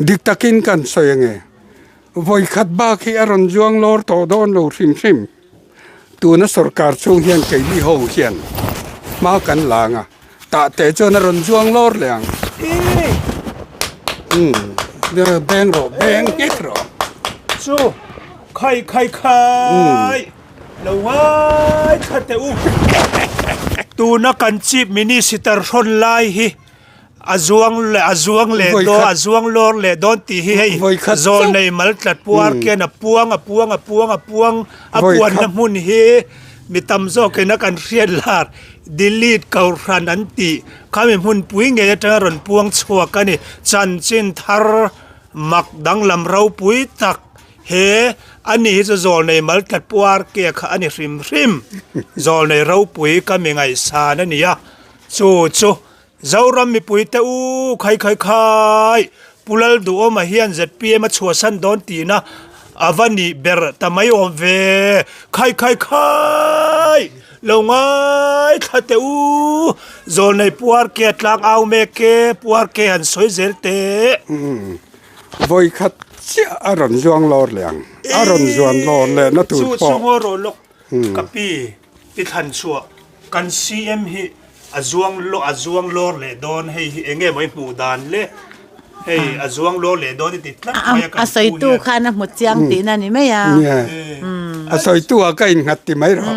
Dik takin kan sawi ange. Vawi khat bak hi a rawn zuang lawr tawh dawn lo hrim hrim. Tuna sorkar chhung hian keini ho hian hma kan la ang a, tah teh chuan a rawn zuang lawr leh ang. Umm beng rawh beng nghet rawh. Chu khai khai khai lo ngai thla teh u. Tuna kan Chief Minister hrawn lai hi A zuang leh a zuang leh dawn a zuang lawr leh dawn tih hi hei zawl nei mal tlat puar khian a puang a puang a puang a puang a puanna hmun hi mi tam zawkin a kan hriat lar delete kohhran an tih khami hmunpui ngei atanga rawn puang chhuak a ni chanchin thar mak danglam ropui tak he ani hi chu zawl nei mal tlat puar ke kha a ni hrim hrim zawl nei ropui ka mi ngaihsan a ni a chu chu. Zoram mipuite u khai khai khai, Pu Lalduhawma hian zpm a chhuahsan dawn tihna a va nih ber ta mai awm ve, khai khai khai, lo ngaithla teh u, Zawlnei puar ke a tlang au mek e, puar ke han sawi zel teh. Vawi khat chiah a rawn zuang lawr leh ang, a rawn zuan lawr leh na tur pawh. Chu chu ngaw rawh lawk ka pi. I thlan chhuah kan CM hi a zuang a zuang lawr leh dawn hei hi enge maw i hmuh dan le hei a zuang lawr leh dawn i ti tlat mai a kan A sawitu khan a hmu chiang tihna ni mai a. Nia a sawitu ah ka innghat ti mai rawh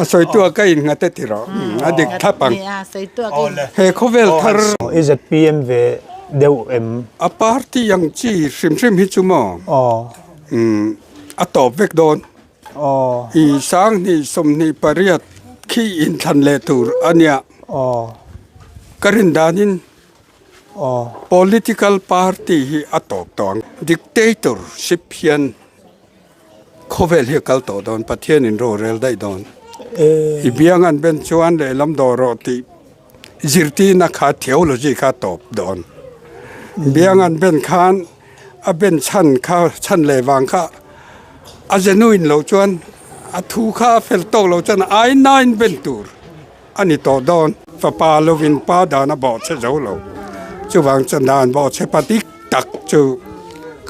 a sawitu ah ka innghat e ti rawh a dik thlap ang he khawvel thar I zpm ve deuh em? A party ang chi hrim hrim hi chu maw a tawp vek dawn. I sanghnih 28 khi inthlan leh tur a nia. Ka rin danin political party hi a tawp tawh ang. Dictatorship hian khawvel hi a kal tawh dawn, Pathianin rorel daih dawn. I biang an ben chuan lehlam dawh rawh tih zirtirna kha theology kha a tawp dawn. Biang an ben khan a ben chhan kha chhan leh vang kha a genuine loh chuan a thu kha a fel tawk loh chuan ai nain ben tur a ni tawh dawn. Fapa lovin pa dan a bawh che zo lo. Chuvang chuan dan bawh che pa dik tak chu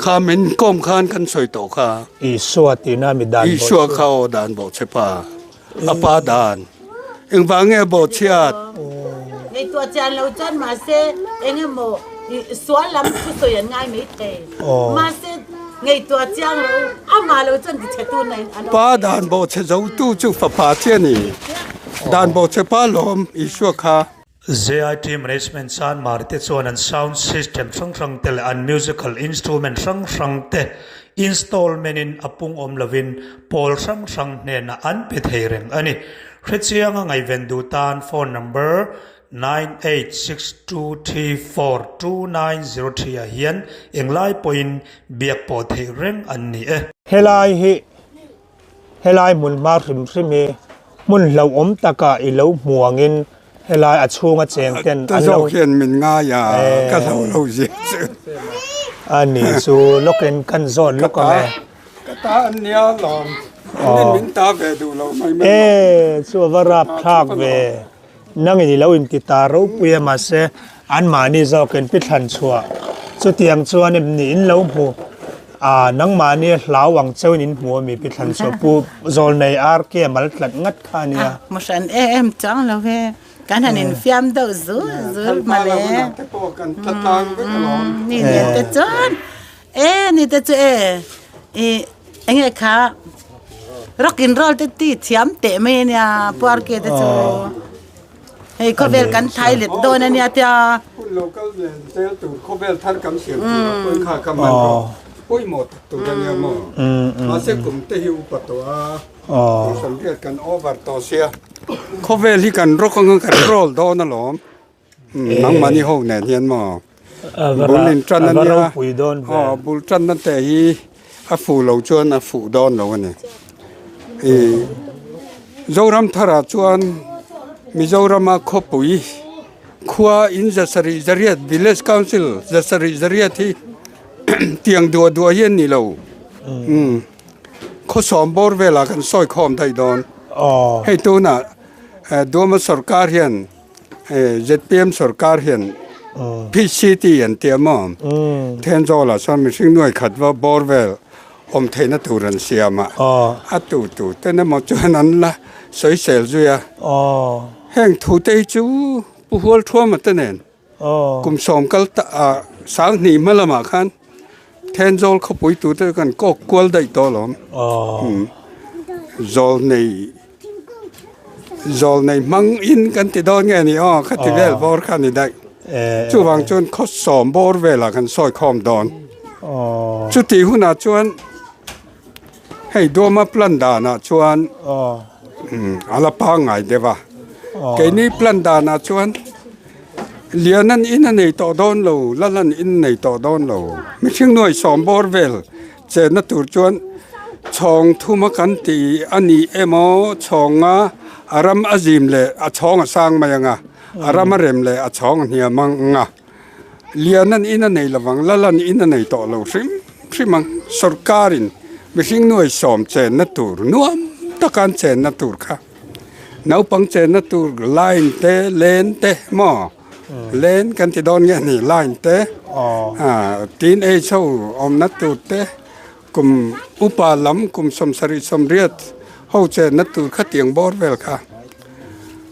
kha min kawm khan kan sawi tawh kha. Isua tihna mi dan bawh che. Isua kha aw dan bawh che pa. A pa dan engvang nge bawh chhiat? Ngaihtuah chian lo chuan mahse engemaw sual lam thusawi an ngai mai thei. Mahse ngaihtuah chiang lo amah lo chuan ti chhe tu na in an awm. Pa dan bawh chhe zo tu chu fapa che a ni. Dan bawh chhe pa lawm Isua kha. JIT Management Chanmar te chuan an sound system hrang hrang te leh an musical instrument hrang hrang te installment in a pung awm lovin pawl hrang hrang hnenah an pe thei reng a ni. Hrechianga ngaihven duh tan phone number 9862342903 ah hian englai pawhin biak pawh theih reng an ni e. Helai hi Helai hmun hma hrim hrim hi hmun hlauhawm takah i lo hmu angin helai a chhunga cheng ten an lo. Zawk hian min ngai a, ka hlau lo zia chu. A ni chu lawkin kan zawn lawk ang e. Ka ta an nia lawm, an min ta ve duh lo mai mai. E chu a va rap thlak ve. Nangin i lo inti ta ropui a mahse anmahni zawkin pi thlan chhuah chutiang chuan em ni in lo hmu a nangmahni hlau ang cheuhin in hmu ami pi thlan chhuah pu Zawlnei RK mal tlat ngat kha a nia. Hmu hran em em chuang lo ve kan han infiam deuh zul zul mawle. Ni nen te chuan E ni te chu e i enge kha rock and roll te ti thiam teh mai ania puar ke te chu hei khawvel kan thai let dawn ania tia hun lo kal zel zel tur khawvel thar kan siam tur a pawi kha ka man rawh pawimawh tak tur ania maw mahse kum te hi upa tawh a kum sawmriat kan over tawh sia khawvel hi kan rock anga kan roll dawn alawm. Nangmahni ho nen hian maw bul in tan a nia aw bul tan na te hi a fuh lo chuan a fuh dawn lo a ni i Zoram tharah chuan Mizorama khawpui khua in zasarih zariat village council zasarih zariat hi tiang duah duah hi a ni lo khawsawm bawr velah kan sawi khawm daih dawn hei tunah Duama sorkar hian. Zpm sorkar hian PCT an tia maw? Thenzawl ah chuan mihring nuai khat va bawr vel awm theihna tur an siam a, a tu tu ten emaw chuan an la sawisel zui a. Heng thu te hi chu Pu Hualthuama te nen kum sawm kal ta ah Sanghnih hma lamah khan Thenzawl khawpui tu te kan kawk kual daih tawh alawm. Zawl nei zawl nei hmang in kan ti dawn nge ni aw khati vel bawr kha ni daih. Chuvang chuan khaw sawm bawr velah kan sawi khawm dawn. Chuti hunah chuan hei Duama plan danah chuan a la pangngai deuh a. Keini plan danah chuan Lianan in a nei tawh dawn lo, Lalan in a nei tawh dawn lo. Mihring nuai sawm bawr vel chenna tur chuan chhawng thuma kan ti a ni emaw chhawnga a ram a zim leh a chhawng a sang mai ang a, a ram a rem leh a chhawng a hniam ang a. Lianan in a nei lovang, Lalan in a nei tawh lo hrim hrim ang. Sorkarin mihring nuai sawm chenna tur nuam taka an chenna tur kha naupang chenna tur line te len te maw len kan ti dawn nge ni line te teen age ho awmna tur te kum upa lam kum sawmsarih sawmriat ho chenna tur kha tiang bawr vel kha.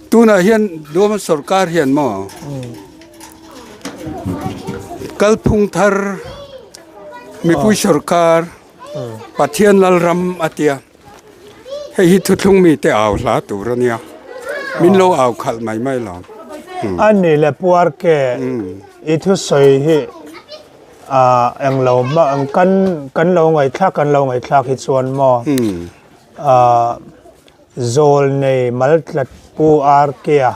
Tunah hian Duama sorkar hian maw kalphung thar mipui sorkar Pathian Lalram a tia hei hi thuthlung mite au hla tur a nia min lo au khalh mai mai lo. A ni le puar ke i thusawi hi englo kan kan lo ngaihthlak kan lo ngaihthlak hi chuan maw Zawl nei maltlat Pu RK-a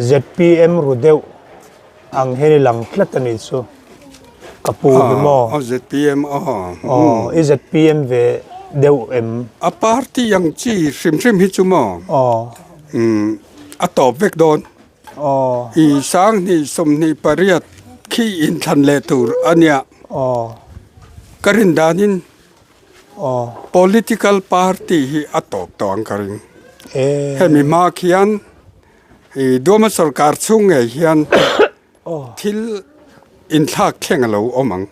zpm ru deuh ang hian i lang tlat a nih chu. Ka pu hi maw? Aw zpm aw. Aw i zpm ve deuh em? A party ang chi hrim hrim hi chu maw? Aw. Umm a tawp vek dawn. Aw. I 20 28 khi inthlan leh tur a nia. Aw. Ka rin danin Political party hi a tawp tawh ang ka ring. Hemi hma khian i Duama sorkar chhung ngei hian thil inthlak thleng a lo awm ang.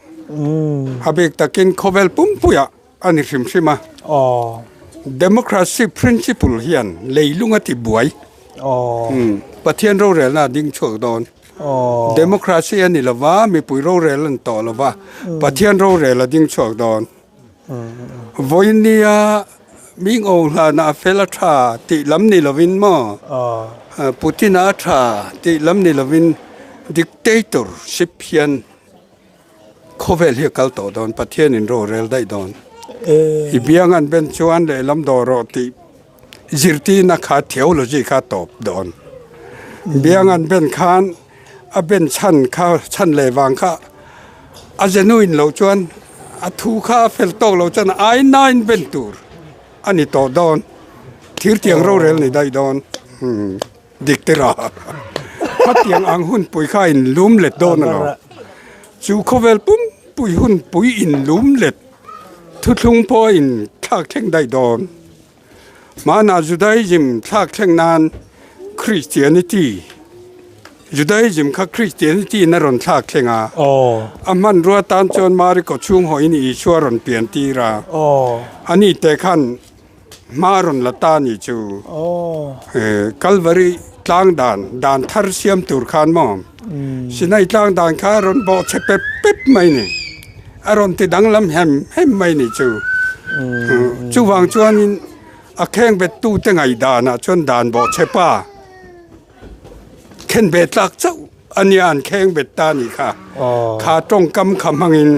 A bik takin khawvel pumpuiah a ni hrim hrim a. Democracy principle hian leilung a ti buai. Pathian rorelna a ding chhuak dawn. Democracy a ni lova, mipui rorel an tawh lova, Pathian rorel a ding chhuak dawn. Vawinia mi ngo hlana a fel a tha tih lam ni lovin maw, Putin-a a tha tih lam ni lovin dictatorship hian khawvel hi a kal tawh dawn, Pathianin rorel daih dawn. I biang an ben chuan lehlam dawh rawh tih Zirtirna kha theology kha tawp dawn. Biang an ben khan a ben chhan kha chhan leh vang kha a genuine loh chuan a thu kha a fel tawk loh chuan ai nain ben tur a ni tawh dawn. Thirtiang rorel ni daih dawn. Dik te ra. Khatiang ang hunpui kha a inlum let dawn a lo. Chu khawvel pumpui hunpui inlum let thuthlung pawh a inthlak thleng daih dawn. Hmanah Judaism thlak thleng nan Christianity, Judaism kha Christianity in a rawn thlak thleng a. A hmanrua tan chuan Mari kawchhung hawiin Isua a rawn pian tir a. Ani te khan hma rawn la ta ni chu. Calvary tlang dan, dan thar siam tur khan maw? Sinai tlang dan kha a rawn bawh chhe pep pep mai ni. A rawn ti danglam hem hem mai ni chu. Chuvang chuanin a kheng bettute ngaihdanah chuan dan bawh chhe pa khen ve tlak chauh a nia an kheng bet ta ni kha. Kha tawngkam kha hmangin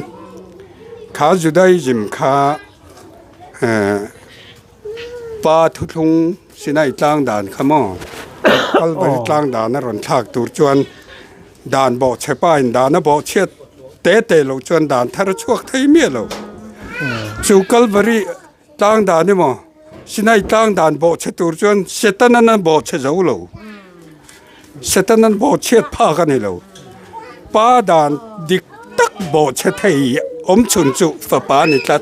kha Judaism kha pa thuthlung Sinai tlang dan kha maw Kalvari tlang dan a rawn thlak tur chuan Dan bawhchhe pain dan a bawhchhiat te te loh chuan dan thar a chhuak thei miah lo. Chu Kalvari tlang dan emaw Sinai tlang dan bawhchhe tur chuan Setanan a bawhchhe zo lo. Setanan bawhchhiat phak a ni lo. Pa dan dik tak bawhchhe thei awm chhun chu fapa a ni tlat.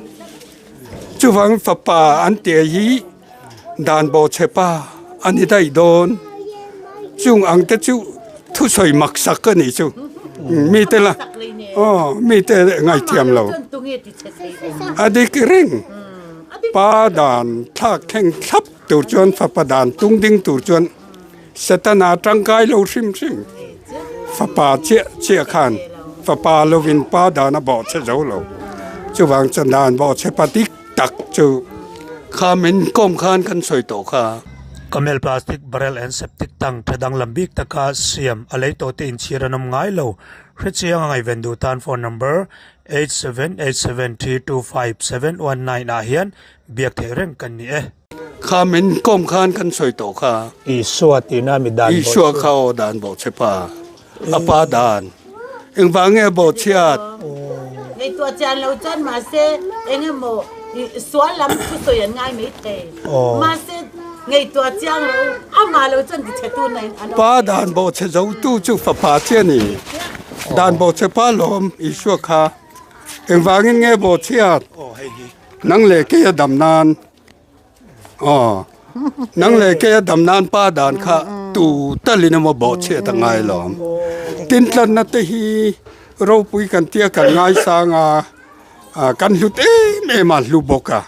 Chuvangin fapa an tih hi Dan bawhchhe pa a ni daih dawn. Chung ang te chu thusawi maksak a nih chu. Mi te la aw mi te ngaithiam lo. A dik reng. Pa dan thlak thleng thlap tur chuan fapa dan tung ding tur chuan Setana tangkai lo hrim hrim. Fapa chiah chiah khan fapa lovin pa dan a bawh che zo lo. Chuvang chuan dan bawh che pa dik tak chu kha min kawm khan kan sawi tawh kha. Camel plastic barrel and septic tank tha danglam bik taka siam a lei tawh te inchhir an awm ngai lo. Hrechiang a ngaihven duh tan phone number 8787325719 ah hian biak theih reng kan ni e. Kha min kawm khan kan sawi tawh kha. Isua tihna mi dan bawh Isua kha aw dan bawh che pa. A pa dan. Engvang nge bawh chhiat? Ngaihtuah chian lo chuan mahse engemaw sual lam thu sawi an ngai mai thei. Mahse ngaihtuah chiang lo amah lo chuan ti chhe tu na an awm. Pa dan bawh che zo tu chu fapa chiah a ni. Dan bawh che pa lawm Isua kha. Engvangin nge bawh chhiat? Nang leh kei a dam nan. Aw, nang leh kei a dam nan pa dan kha tu talin emaw bawh chhiat a ngai lo. Tin tlanna te hi ropui kan tia kan ngaisang a, kan hlut em em a hlu bawk a.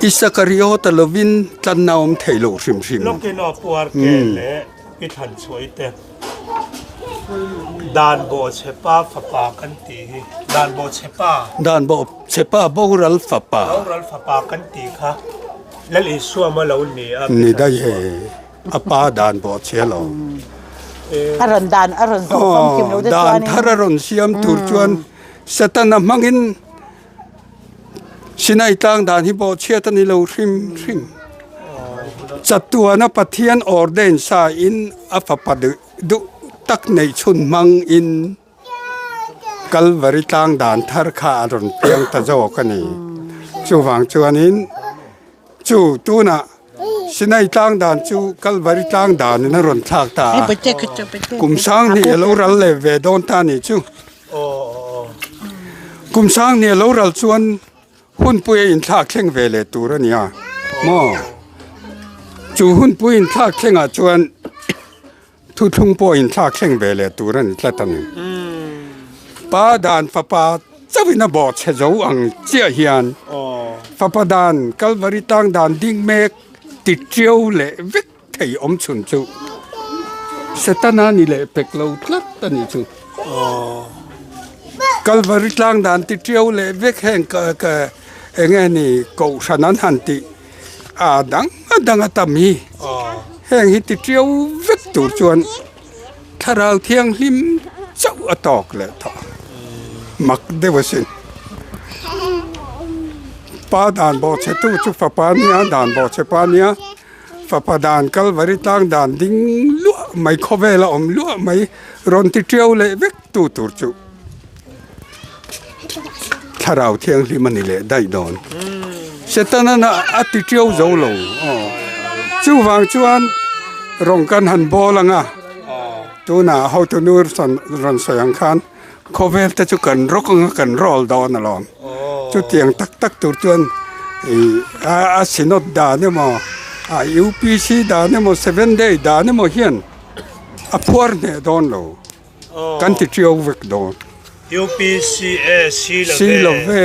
Isakariota lovin tlanna awm theih loh hrim hrim. Lawkin aw puar ke leh i thlan chhuah te. Dan bawh chhe pa fapa kan tih hi dan bawh chhe pa. Dan bawh chhe pa boral fapa. Boral fapa kan tih kha Lal Isua maw lo ni a. Ni daih e, a pa dan bawh chhe lo. A rawn dan a rawn zawh famkim lo te chuan. Dan thar a rawn siam tur chuan Setana hmangin Sinai tlang dan hi bawh chhiat a ni lo hrim hrim. Chatuana Pathian ordain sa in a fapa duh tak neih chhun hmang in Kalvari tlang dan thar kha a rawn piang ta zawk a ni. Chuvang chuanin chu tunah Sinai tlang dan chu Kalvari tlang danin a rawn thlak ta a. Kum sang hnih a lo ral leh ve dawn ta a nih chu. Kum sang hnih a lo ral chuan hunpui a inthlak thleng ve leh tur a ni a maw? Chu hunpui inthlak thlengah chuan thuthlung pawh inthlak thleng ve leh tur a ni tlat a ni. Pa dan fapa chauhin a bawh chhe zo ang chiah hian fapa dan Kalvari tang dan ding mek ti tiau leh vek thei awm chhun chu Setana ni leh pek lo tlat a nih chu. Kalvari tlang dan ti tiau leh vek heng ka ka eng nge ni kohhran an han tih a dang a dang a tam hi heng hi ti tiau vek tur chuan thlarau thianghlim chauh a tawk leh tawh mak deuh asin. Pa dan bawh chhe tu chu fapa nia dan bawh chhe pa nia. Fapa dan Kalvari tlang dan ding luah mai khawvel a awm luah mai rawn ti tiau leh vek tu tur chu thlarau thianghlim a ni leh daih dawn. Setana a ti tiau zo lo aw. Chuvang chuan rawng kan han bawl ang a, tunah hotunu rawn sawi ang khan Khawvel te chu kan rawk anga kan rawl dawn alawm. Chutiang tak tak tur chuan ih a synod dan emaw a UPC dan emaw seven day dan emaw hian a phuar hneh dawn lo. Kan ti tiau vek dawn. UPC e si lo ve. Si lo ve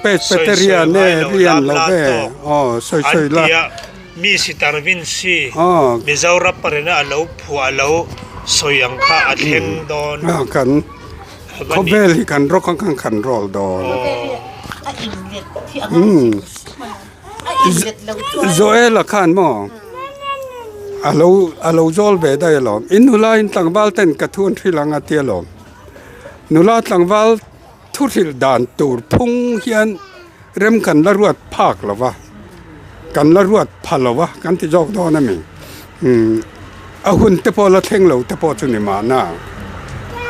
Presbyterian e rian lo ve aw sawi sawi la. An tia mi sitar vin si Mizoram parina a lo phuah lo sawi ang kha a thleng dawn. Kan khawvel hi kan rawk ang khan kan rawl dawn. Joel-a khan maw a lo a lo zawl ve daih alawm. In nula in tlangval ten ka thu an hrilh ang a ti alawm. Nula tlangval Thu hrilh dan tur phung hian rem kan la ruat phak lo va, kan la ruat pha lo va kan ti zawk dawn a mi. Umm a hun te pawh la thleng lo te pawh chu ni mahna.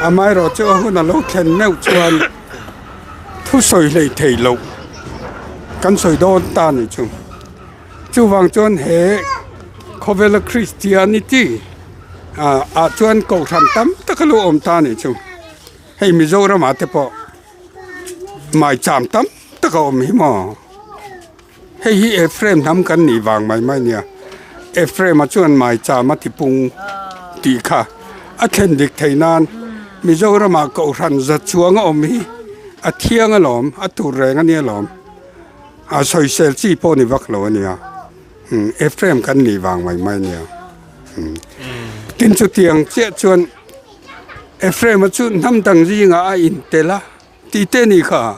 Amaherawh chu a hun a lo thlen meuh chuan thu sawi hlei thei loh kan sawi dawn ta ni chu. Chuvang chuan he khawvela Christianity ah chuan kohhran tam tak a lo awm ta ni chu. Hei Mizoram ah te pawh maicham tam tak a awm hi maw hei hi Ephraim hnam kan nih vang mai mai nia Ephraim a chuan maicham a ti pung tih kha a thlen dik thei nan. Mizoramah Kohhran za chuang a awm hi a thiang alawm, a tur reng a nia lawm. A sawisel chi pawh ni vak lo a nia. Ephraim kan nih vang mai mai a nia. Tin chutiang chiah chuan Ephraim-a chu hnam dang zingah a intel a tih te ni kha.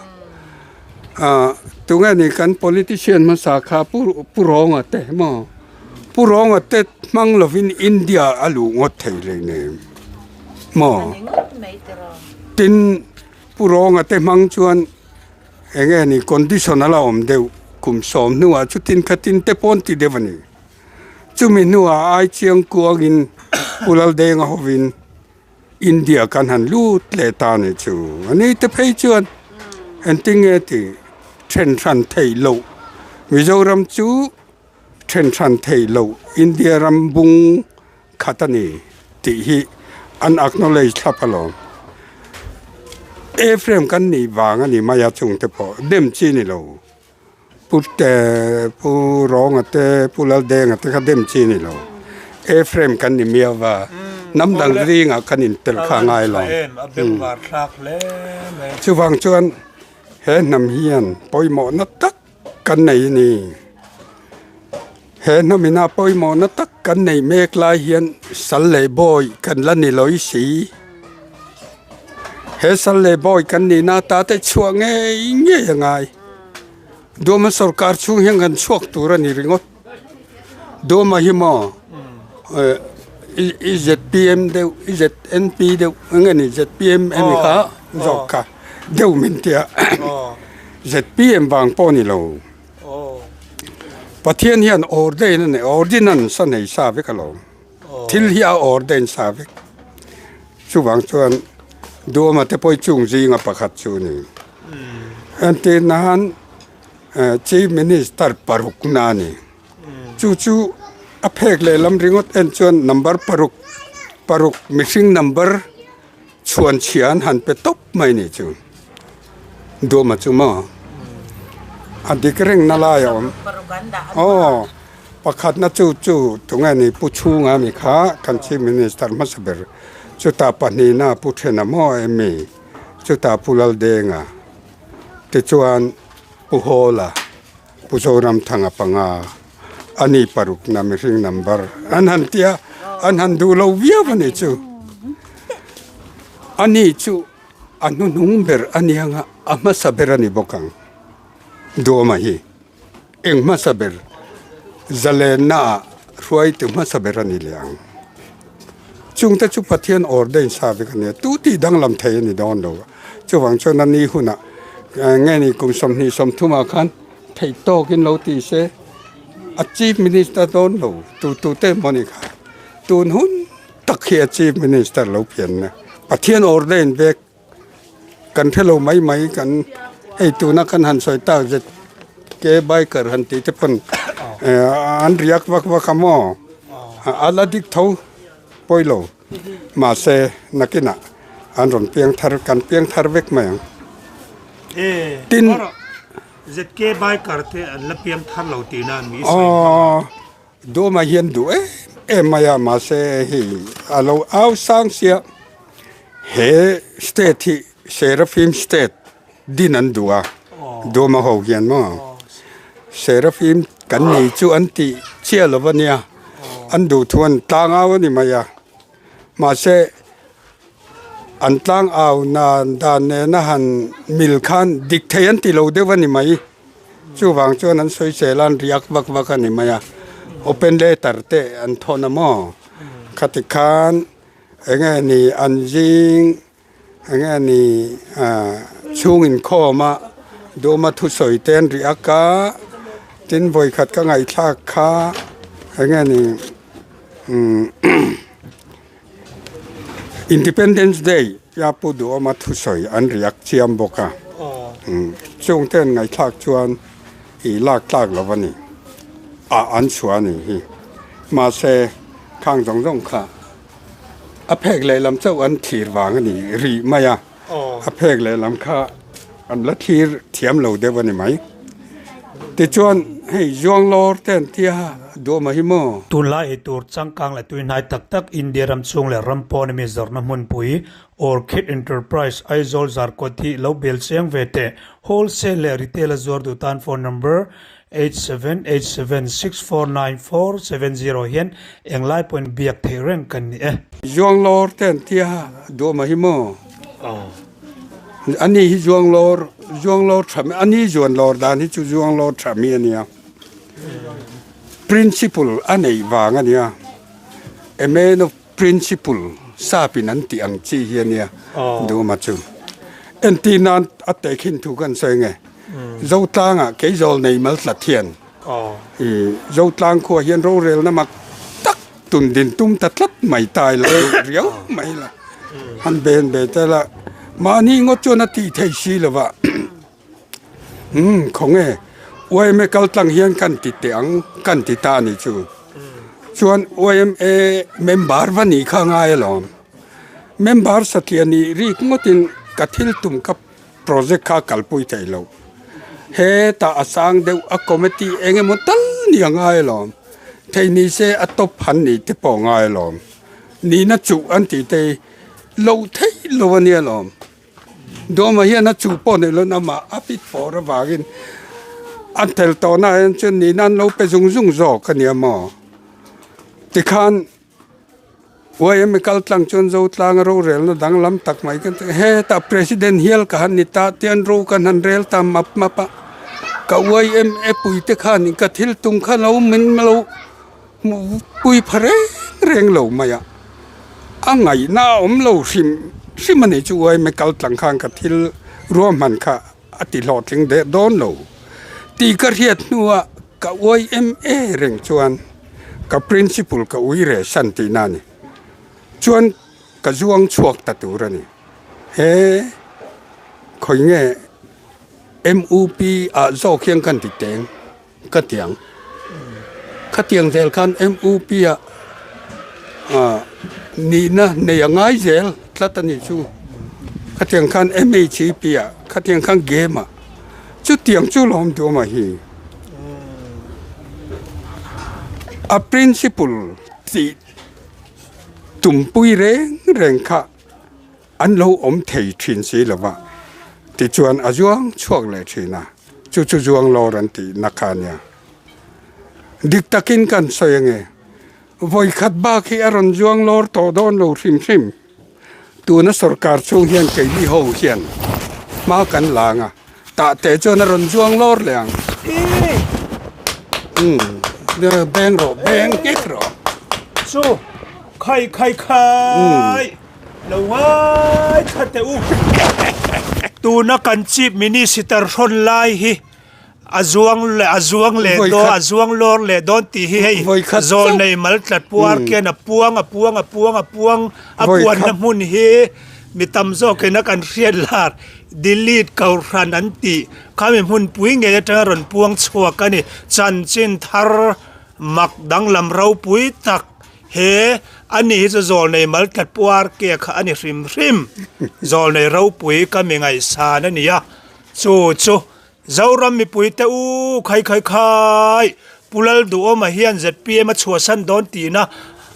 Tunge ni kan politician hmasa kha Pu Rawnga te maw? Pu Rawnga te hmang lovin India a luh ngawt thei hleinem maw? Tin Pu Rawnga te hmang chuan eng nge ni condition a la awm deuh kum sawm hnuah chutin khatin te pawn ti deuh a ni. Chumi hnuah ai chiang kuangin Pu Laldenga hovin India kan han lut leh ta ni chu. A ni te phei chuan engtin nge ti then hran theih loh Mizoram chu then hran theih loh India ram bung khat a ni tih hi an acknowledge thlap alawm. Ephraim kan nih vang a ni mai a chungte pawh dem chi ni lo. Pu te Pu Rawnga te Pu Laldenga te kha dem chi ni lo. Ephraim kan ni miau va, hnam dang zingah kan intel kha a ngai lo. Chuvang chuan he hnam hian pawimawhna tak kan nei a ni. He hnamina pawimawhna tak kan nei mek lai hian sal leh bawi kan la ni lawih si. He sal leh bawi kan nihna ata te chhuah ngei ngei a ngai. Duama sorkar chhung hian kan chhuak tur a ni ringawt. Duama hi maw i zpm deuh i znp deuh eng nge ni zpm emi kha zawk kha deuh min tia zpm vang pawh a ni lo. Pathian hian ordain a nei ordinance a nei sa vek alawm. Thil hi a ordain sa vek. Chuvang chuan Duama te pawh hi chung zinga pakhat chu a ni. Entir nan Chief Minister paruk na a ni. Chu chu a phek lehlam ringawt en chuan number paruk paruk mihring number chhuan chhia an han pe tawp mai ni chu. Duama chu maw a dik reng na lai a awm. Aw pakhatna chu chu tunge ni Pu Chhunga mi kha kan Chief Minister hmasa ber chutah pahnihna Pu Thena maw emi chutah Pu Laldenga tichuan Pu Hawla Pu Zoramthanga panga ani parukna mihring number an han tia an han duh lo viau a ni chu ani chu A hnuhnung ber a nia nga a hmasa ber a ni bawk ang. Duama hi eng hmasa ber zalenna ah hruaitu hmasa ber a ni leh ang. Chungte chu Pathian ordain sa vek a nia, tu tih danglam thei a ni dawn lo. Chuvang chuan a ni hunah nge ni kum 20 30 ah khan theih tawkin lo ti se a Chief Minister dawn lo tu tu te emaw ni kha tun hun tak hi a Chief Minister lo pianna Pathian ordain vek kan hre lo mai mai kan hei tuna kan han sawi tak zet ke biker han tih te pawn an riak vak vak a maw a la dik tho pawi lo mahse nakinah an rawn piang thar kan piang thar vek mai ang tin ZK biker te an la piang thar lo tihna an mi sawi hmang a. Dawmah hian duh em em mai a, mahse hei a lo au sang sia he state hi Seraphim state din an duh a, Dawma ho hian maw Seraphim kan nei chu an tih chiah lo a nia, an duh thu an tlang au a ni mai a, mahse an tlang au nan dan nena han mil khan dik thei an ti lo deuh a ni mai. Chuvang chuan an sawi sel a, an riak vak vak a ni mai a, open letter te an thawn a maw? Khati khan eng nge ni an zing eng nge ni ah chhung inkhawm a dawma thusawi te an riak a, tin vawikhat ka ngaihthlak kha eng nge ni umm Independence Day a pu duhawma thusawi an riak chiam bawk a, chung te an ngaihthlak chuan ih lak tlak lo a ni, ah an chhuah a nih hi. Mahse khang zawng zawng kha a phek lehlam chauh an thlir vang a ni rih mai a, a phek lehlam kha an la thlir thiam lo deuh a ni mai. Tichuan hei Zuanglawr te an tia. Duama hi maw? Tunlai ei tur changkang leh tuihnai tak tak India ram chhung leh ram pawn ami zawrhna hmunpui Orchid Enterprise Aizawl Zarkawt hi lo bel chiang ve teh. Wholesale leh retail a zuar duh tan phone number 8787649470 hian englai pawhin biak theih reng kan ni e. Zuanglawr te an tia Duama hi maw? Ani hi Zuanglawr, Zuanglawr tha mi, ani Zuanlawr dan hi chu Zuanglawr tha mi a nia. Principle a neih vang a nia. A man of principle sap in an tih ang chi hi a nia Duhma chu. Entir nan a tehkhin thu kan sawi nge. Zotlangah Keizawl nei mal tlat hian i Zotlang khua hian rorelna mak tak tun din tum ta tlat mai ta ila duh riau mai la. Han ben ve ta ila mahni ngawt chuan a tih thei si lova. Umm khawnge YMA kal tlang hian kan ti teh ang kan ti ta a nih chu. Chuan YMA member va nih kha ngai alawm. Member satliah nih rik ngawtin ka thil tum ka project kha kalpui thei lo. Hetah a sang deuh a committee eng emaw tal ni a ngai alawm. Thei ni se a top han nih te pawh a ngai alawm. Nihna chuh an tih te hi lo theih lo a nia alawm. Dawma hian a chu pawh nei lo namah a fit fawr avangin a tel tawhna ah hian chuan nihna an lo pe zung zung zawk a nia maw? Tikhan YMA kal tlang chuan Zotlanga rorelna danglam tak mai kan ti hetah President hial ka han ni ta tian ro kan han rel ta map map a, ka YMA puite khan ka thil tum kha lo min lo Hmuhpui pha reng reng lo mai a, a ngaihna a awm lo hrim hrim a nih chu uaime kal tlang khan ka thil ruahman kha a ti hlawhtling deh dawn lo tih ka hriat hnuah ka uai em e reng chuan ka principle ka ui reh san tihna a ni. Chuan ka zuang chhuak ta tur a ni. He khawi nge MUP ah zawk hian ka ti teng. Ka tiang. Khatiang zel khan MUP ah nihna nei a ngai zel tlat a nih chu. Khatiang khan MHEP ah, khatiang khan game ah. Chutiang chu lawm duh a hi. A principle tih tumpui reng reng kha An lo awm thei thin si lo va, tichuan a zuang chhuak leh thin a, chu chu zuang lawr an tih na kha a nia. Dik takin kan sawi ange, vawi khat bak hi a rawn zuang lawr tawh dawn lo hrim hrim. Tuna sorkar chhung hian keini ho hian hma kan la ang a, tah teh chuan a rawn zuang lawr leh ang. Umm, beng rawh, beng nghek rawh. Chu, khai khai khai! Lo ngaithla teh u. Tuna kan Chief Minister hrawn lai hi a zuang leh a zuang leh dawn a zuang lawr leh dawn tih hi hei zawl nei mal tlat puar khian a puang a puang a puang a puang a puanna hmun hi mi tam zawkin a kan hriat lar delete kohhran an tih khami hmunpui ngei atanga rawn puang chhuak a ni chanchin thar mak danglam ropui tak. He a ni hi chu zawlnei mal tlat puar ke kha a ni hrim hrim. Zawlnei ropui ka mi ngaihsan a ni a, chu chu Zoram mipui te u khai khai khai Pu Lalduhawma hian zpm a chhuahsan dawn tihna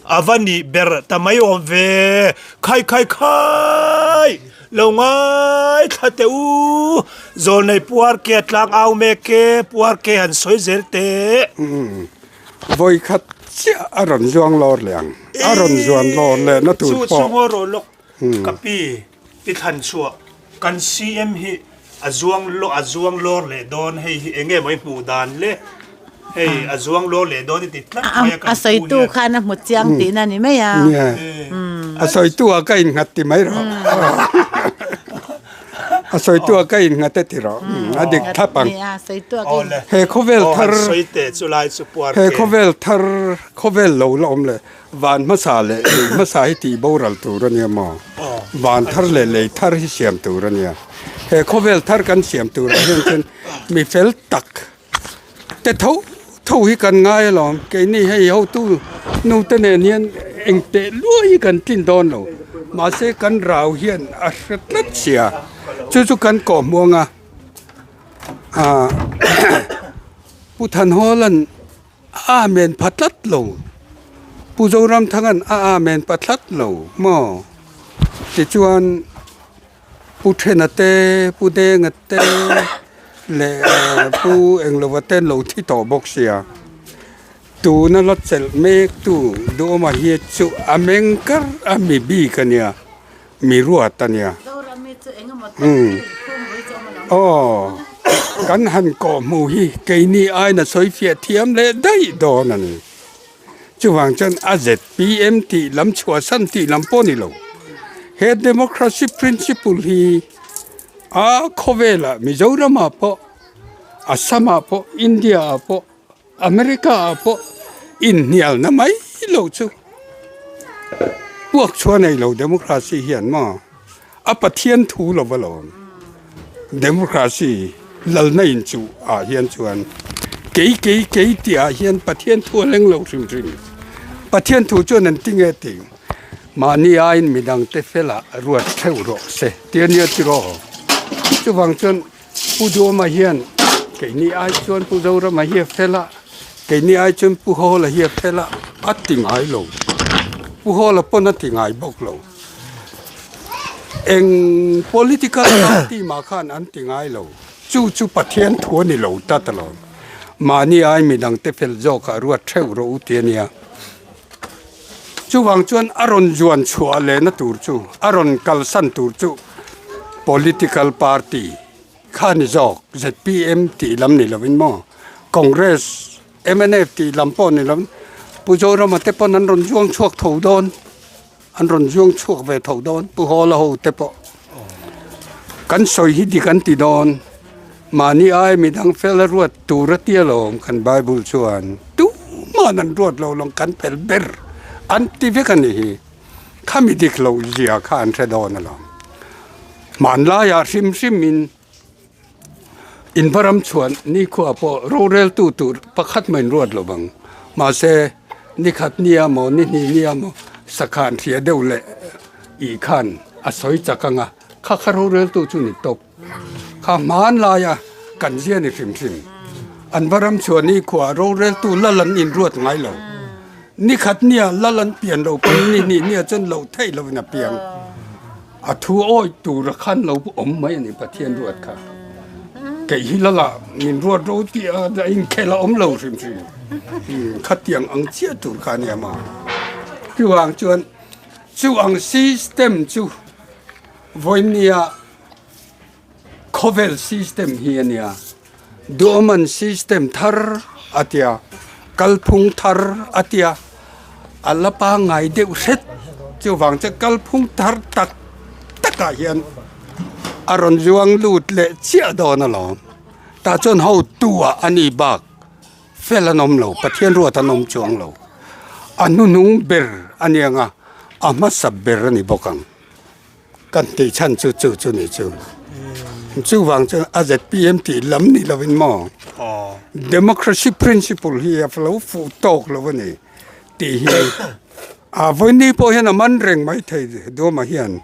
a va nih ber ta mai awm ve khai khai khai lo ngaithla teh u Zawlnei puar ke a tlang au mek e puar ke han sawi zel teh. Vawikhat chiah a rawn zuang lawr leh ang. A rawn zuan lawr leh na tur pawh. Chu chu ngaw rawh lawk ka pi ti thlan chhuah kan CM hi a zuang a zuang lawr leh dawn hei hi enge maw i hmuh dan le hei a zuang lawr leh dawn i ti tlat mai a kan A sawitu khan a hmu chiang tihna ni mai a. Nia a sawitu ah ka innghat ti mai rawh. A sawitu a ka innghat e ti rawh. A dik thlap ang. He khawvel thar he khawvel thar khawvel lo la awm leh van hmasa leh lei hmasa hi tih boral tur a nia maw? Van thar leh lei thar hi siam tur a nia. He khawvel thar kan siam turah hian chuan mi fel tak te tho tho hi kan ngai alawm keini hei hotu nu te nen hian eng teh luai hi kan tlin dawn lo mahse kan rau hian a hre tlat sia chu chu kan kawh hmuang a ah Pu Thanhawla'n. A amen pha tlat lo. Pu Zoramthanga'n a amen pha tlat lo maw? Tichuan Pu Thena te, Pu Denga te leh Pu Englova te an lo thi tawh bawk sia. Tuna la chelh mek tu Duhawma hi chu a meng kar a mi bik a nia, mi ruat a nia. Aw, kan han kawh hmuh hi keini aina sawi fiah thiam leh daih dawn a ni. Chuvang chuan a zpm tih lam chhuahsan tih lam pawh a ni lo. He democracy principle hi a khawvelah Mizoramah pawh, Assam-ah pawh, India-ah pawh, America ah pawh inhnialna mai lo chu puak chhuah nei lo democracy hian maw a Pathian thu lo va lawm democracy lalna in chuh ah hian chuan kei kei kei tih ah hian Pathian thu a leng lo hrim hrim Pathian thu chuan an ti nge tih mahni aiin midang te felah ruat theuh rawh se tih a nia tiraw chuvang chuan. Pu Duhawma hian keini ai chuan Pu Zorama hi a fel a, keini ai chuan Pu Hawla hi a fel a, a ti ngai lo. Pu Hawla pawn a ti ngai bawk lo. Eng political party mah khan an ti ngai lo. Chu chu Pathian thu a ni lo tlat alawm. Mahni ai midang te fel zawkah ruat theuh rawh u ti a nia. Chuvang chuan a rawn zuan chhuah lehna tur chu, a rawn kalsan tur chu political party kha ni zawk, zpm tih lam ni lovin maw, Congress, mnf tih lam pawh ni lovin Pu Zorama te pawn an rawn zuang chhuak tho dawn, an rawn zuang chhuak ve tho dawn, Pu Hawla ho te pawh. Kan sawi hi dik an ti dawn. Mahni ai midang fel a ruat tur a tia lawm kan Bible chuan tuman an ruat lo lawng kan fel ber an ti vek a ni hi. Khami dik loh zia kha an hre dawn alawm. Hmanlaiah hrim hrimin invaram chhuan nikhua pawh roreltu tur pakhat mah in ruat lo vang. Mahse nikhat nia maw ni hnih nia maw sakhan hria deuh leh ih khan a sawi chak ang a, kha kha roreltu chu ni tawp. Kha hman laia kan zia ni hrim hrim. An va ram chhuah ni khuah roreltu lal an inruat ngai lo. Ni khat nia lal an pian lo pawn ni hnih nia chuan loh theih lovin a piang. A thu awi tura khan lo awm mai a ni Pathian ruat kha. Kei hi lala min ruat ro tih a inkhel a awm lo hrim hrim. Khatiang ang chiah tur kha a nia maw. Chuvang chuan chu ang system chu vawinia Khawvel system hi a nia, Duhawman system thar a tia, kalphung thar a tia, a la pangngai deuh hret chuvang chuan kalphung thar tak takah hian a rawn zuang lut leh chiah dawn alawm. Tah chuan hotu-ah a ni bak fel an awm lo, Pathian ruat an awm chuang lo. A hnuhnung ber a nia nga, a hmasa ber a ni bawk ang. Kan tih chhan chu chu chu ni chu. Chuvang chuan a zpm tih lam ni lovin maw democracy principle hi a lo fuh tawk lo a ni tih hi a vawiini pawh hian a man reng mai thei Duama hian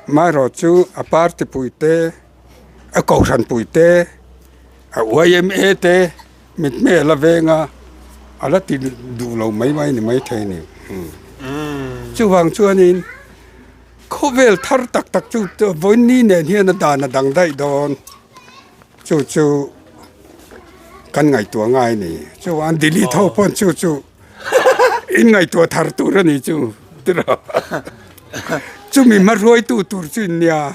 amaherawh chu a party pui te a kohhran pui te a yma te mitmel a veng a a la ti duh lo mai mai ni mai thei a ni. Chuvang chuanin. Khawvel thar tak tak chu vawiin nen hian a dan a dang daih dawn chu chu kan ngaihtuah ngai a ni chuan delete ho pawn chu chu in ngaihtuah thar tur a ni chu tiraw chumi hmahruaitu tur chu in nia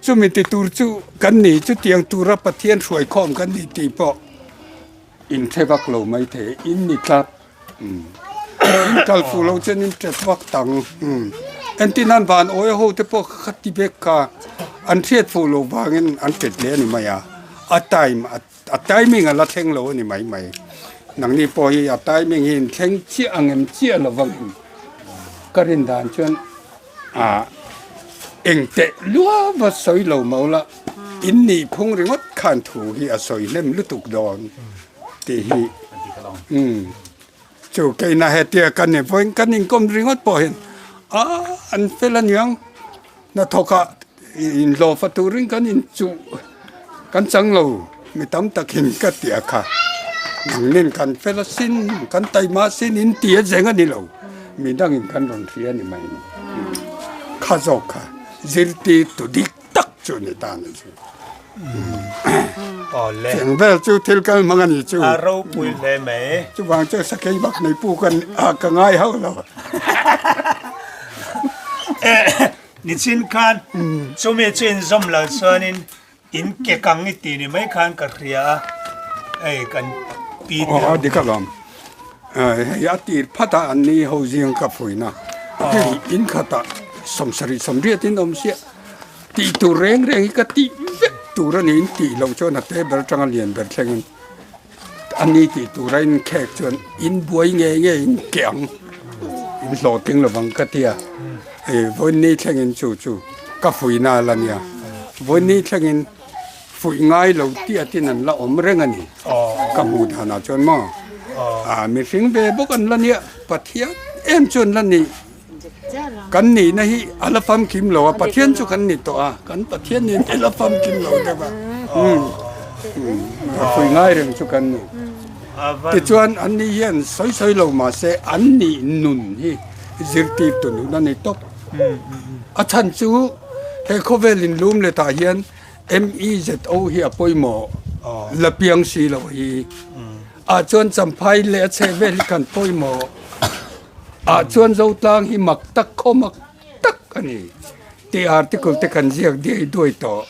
chumi ti tur chu kan ni chutiang tura Pathian hruaikhawm kan ni tih pawh in hre vak lo maithei in ni tlat. In kal fuh loh chuan in ṭet vak tang. Entir nan van awi ho te pawh kha ti vek kha an hriat fuh loh vangin an ṭet leh a ni mai a, a time a timing a la thleng lo a ni mai mai. Nangni pawh hi a timing hi in thleng chiah ang em chiah lo vangin ka rin dan chuan ah eng teh luava sawi lo mau la in nih phung ringawt khan thu hi a sawi hnem lutuk dawn. Tih hi umm chu keina hetia kan ni vawiin kan inkawm ringawt pawh hian ah an fel aniang hnathawkah inhlawhfa turin kan inchuh kan chang lo mi tam takin ka ti a kha. Nangnin kan fel asin, kan taima asin in ti a zeng a ni lo. Midangin kan rawn hria ni mai ni. Kha zawk kha zirtir tu dik tak chu ni ta ni chu. Awle. Cheng vel chu thil kal hmang a ni chu. A ropui hle mai. Chuvang chu sakei bak nei pu kan ka ngai hauh lo. Nichin khan chumi chu inzawm lo chuanin in ke kang i ti ni mai khan ka hria a, hei kan pi te. Aw dik alawm. Hei a tir phat a an ni ho zing ka fuina. Hei in khatah sawmsarih sawmriat in awm siah. Tih tur reng reng hi ka tih vek tur a ni in tih loh chuan a te ber atanga lian ber thlengin a ni tih tura in khek chuan in buai ngei ngei in ke ang in hlawhtling lovang ka ti a hei vawiin thlengin chu chu ka fuihna a la nia vawiin thlengin fuih ngai lo tih atin an la awm reng a ni ka hmuh danah chuan maw ah mihring ve bawk an la nia Pathian em chu an la ni. Kan nihna hi a la famkim lo a, Pathian chu kan ni tawh a, kan Pathian nen a la famkim lo deuh a, a pui ngai reng chu kan ni. Tichuan an ni hian sawi sawi lo mahse an nih nun hi zirtir tu nun a ni tawp. A chhan chu he khawvel in lum let ah hian MEZO hi a pawimawh la piang si lo hi. Ah chuan champhai leh a chheh vel hi kan pawimawh. Ah chuan Zotlang hi mak tak khaw mak tak a ni tih article te kan ziak diai duai tawh,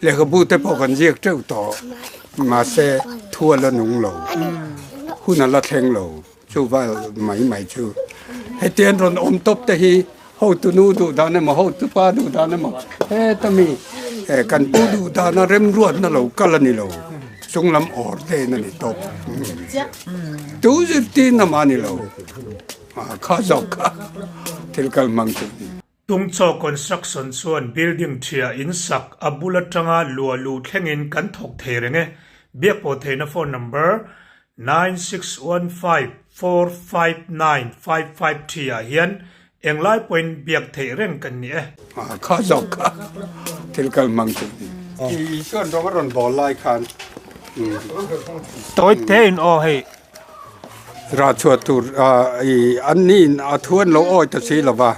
lehkhabu te pawh kan ziak teuh tawh mahse thu a la nung lo, hun a la thleng lo chu val mai mai chu. Heti an rawn awm tawp te hi hotu nu duh dan emaw hotu pa duh dan emaw heta mi kan pu duh dana remruatna lo kal a ni lo, chunglam awr len a ni tawp. Tu zirtir a ni lo, kha zawk kha thil kal hmang chu a ni. Tungchaw Construction chuan building ṭhia in sak a bul aṭanga luah luh thlengin kan thawk thei reng e. Biakpawh theihna phone number 9615459553 ah hian englai pawhin biak theih reng kan ni e. Kha zawk kha thil kal hmang chu a ni. Isuan rawng a rawn bawl lai khan. Tawi te in aw hei. Rah chhuah tur i an niin a thu an lo awi ta si lo va,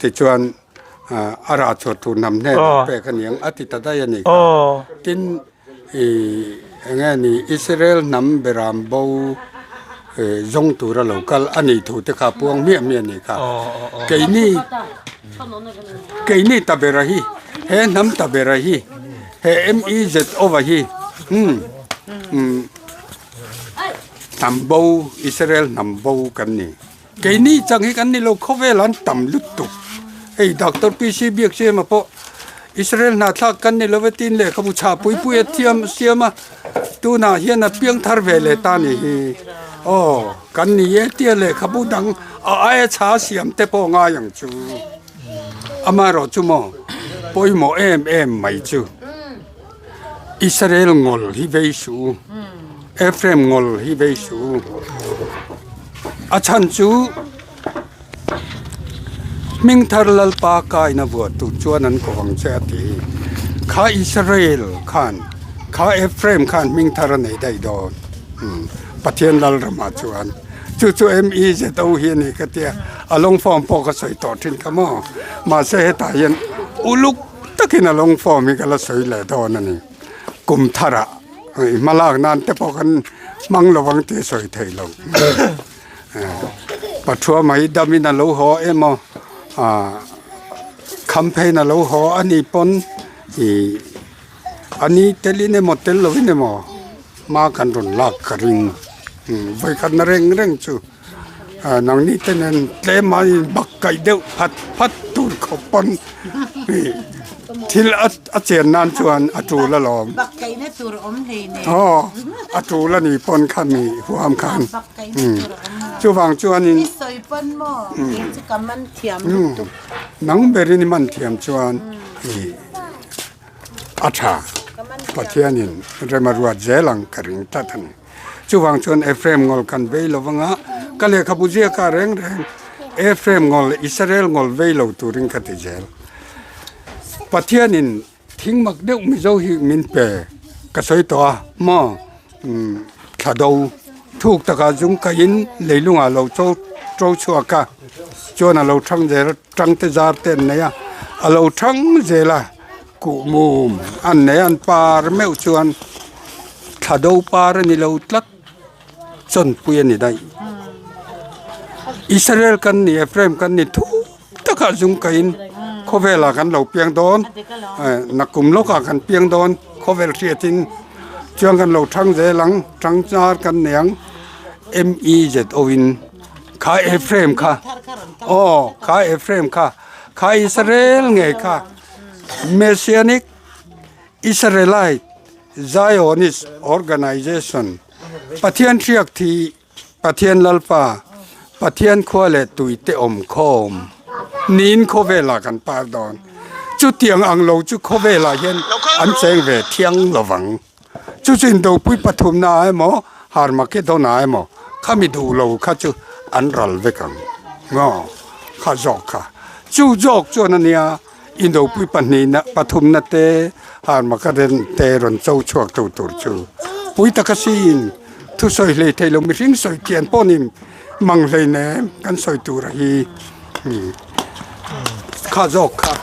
tichuan a rah chhuah tur hnam hnen ah pek a ni ang a ti ta daih a ni kha. Tin i eng nge ni Israel hnam beram bo zawng tura lo kal a nih thu te kha puang hmiah hmiah a ni kha. Keini keini ta bera hi he hnam ta bera hi he MEZO hi umm hnam bo Israel hnam bo kan ni. Keini chang hi kan ni lo khawvel an tam lutuk hei Doctor PC Biaksiama pawh Israel hna thlak kan ni lova tin lehkhabu chhah pui pui a thiam a siam a tunah hian a piang thar ve leh ta ni hi aw kan ni e tia lehkhabu dang a aia chha siam te pawh ngai ang chu amaherawh chu maw pawimawh em em mai chu Israel ngawl hi vei suh u Ephraim ngawl hi vei suh u a chhan chu hming thar Lalpa kaina vuah tur chuan an ko ang che a ti hi kha Israel khan kha Ephraim khan hming thar a nei daih dawn Pathian Lalramah chuan chu chu MEZO hi a ni ka tia a long form pawh ka sawi tawh thin kha maw mahse hetah hian uluk takin a long form hi ka la sawi leh dawn a ni kum tharah i hma lak nan te pawh kan hmang lo ang tih a sawi thei lo Pathuama hi damin a lo haw emaw ah khampheiin a lo haw a nih pawn ih a ni telin emaw tel lovin emaw hma kan rawn lak ka ring vawikhatna reng reng chu. Nangni te nen tlem a in bak kaih deuh phat phat tur khawp pawn thil a chen nan chuan a tul alawm. Bak kaihna tur awm hlei nen. Aw a tul a ni pawn kha mi huam khan. Bak kaihna tur awm lo. Chuvang chuanin. I sawi pawn maw kei chu ka man thiam lutuk. Nang berin i man thiam chuan i a tha. Pathianin rem a ruat zel ang ka ring tlat a ni. Chuvang chuan Ephraim ngawl kan vei lo vanga, ka lehkhabu ziaka reng reng Ephraim ngawl, Israel ngawl vei lo turin ka ti zel. Pathianin thing mak deuh Mizo hi min pe ka sawi tawh a maw? Thla do thuk takah zung kaihin leilungah lo cho to chhuak a, chuan a lo thang zel a, tangte zar te an nei a, a lo thang zel a, kuh mum an nei a, an par meuh chuan thla do par a ni lo tlat chawnpui a ni daih. Israel kan ni Ephraim kan ni thuk takah zung kaihin khawvelah kan lo piang dawn nakum lawkah kan piang dawn khawvel hriatin chuan kan lo thang zel ang thang char kan nei ang M E Z O in kha Ephraim kha aw kha Ephraim kha kha Israel ngei kha Messianic Israelite Zionist Organization Pathian hriak thih Pathian Lalpa, Pathian khua leh tui te awm khawm niin khawvelah kan par dawn. Chutiang ang lo chu khawvelah hian an cheng ve thiang lovang. Chu chu indopui pathumna ah emaw, Harmageddon ah emaw khami duh lo kha chu an ral vek ang. Ngaw kha zawk kha. Chu zawk chuan a nia indopui pahnihna pathumna te Harmageddon te rawn cho chhuak tu tur chu pui taka siin Thusawi hlei thei lo mihring sawi thian pawh ni mang hlei nem kan sawi tur a hi kha zawk kha.